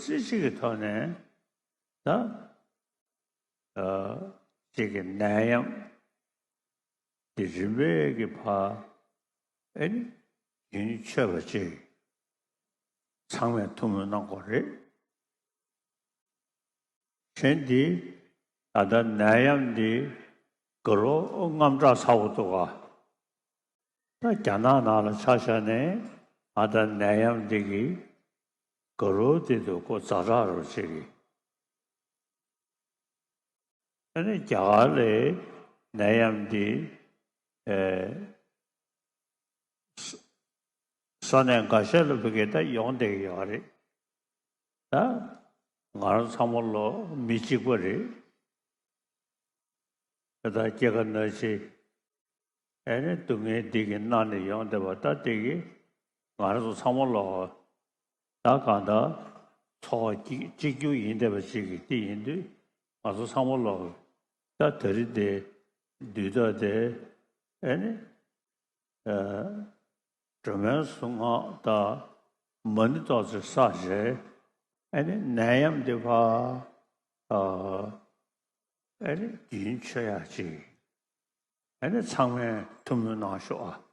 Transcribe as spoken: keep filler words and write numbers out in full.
སྲིད་སྤྱི་གི་ཐོག་ནས་ད་ཨ་ཅིག་གི་ནད་ཡམས་དེ་རིམ་པས་ཀྱི་ཕར་ཨེ་ནི་རྒྱུན་ཆད་པ་ཅིག་ཚང་མས་ཐུགས་སྨོན་གནང་དགོས་རེད། གཞན་འདི་ད་ལྟ་ནད་ཡམས་འདི་དགའ་རོགས་དངངས་སྐྲག་ཚ་པོ་འདུག་ག་ད་རྒྱ་ནག་ནང་ལ་ཆ་བཞག་ནས་ད་ལྟ་ནད་ཡམས་འདི་གི་དགའ་རོགས་འདི་འདུག་ཁོ་ཛ་དྲག་རོ་ཅིག་གི་ཨ་ནི་རྒྱ་གར་ལ་ནད་ཡམས་འདི་ཨེ་ས་གནས་འགའ་ཤས་ལ་བོད་སྐད་ད་ཡོང་བསྡད་ཀྱི་ཡོད་རེད། ད་ང་རང་ཚང་མ་ལོ་མི་གཅིག་པ་རེད། ད་ལྟ་སྐྱེ་རྒ་ན་འཆི་ཨེ་ནི་སྡུག་བསྔལ་འདི་གི་མནར་ནས་ཡོང་བསྡད་པ་ད་དེ་གི་ང་རང་ཚོ་ཚང་མ་ལོ་ད་གང་ལྟར་འཚོ་བ་གཅིག་གཅིག་གྱུར་ཡིན་བསྡད་པ་ཅིག་གི་དེ་ཡིན་དུས་ང་ཚོ་ཚང་མ་ལོ་ད་དེ་རིང་འདི་དུས་ད་དེ་ཨེ་ནི། སྒྲོལ་མའི་གཟུངས་སྔགས་དང་མ་ཎི་ཏོག་ཙམ་བསགས་རྗེས་ཨ་ནི་ནད་ཡམས་འདི་ཕར་ཨ་ནི་རྒྱུན་ཆད་ཡག་ཅིག་ཨ་ནི་ཚང་མས་ཐུགས་སྨོན་གནང་ཤོག་ཨ།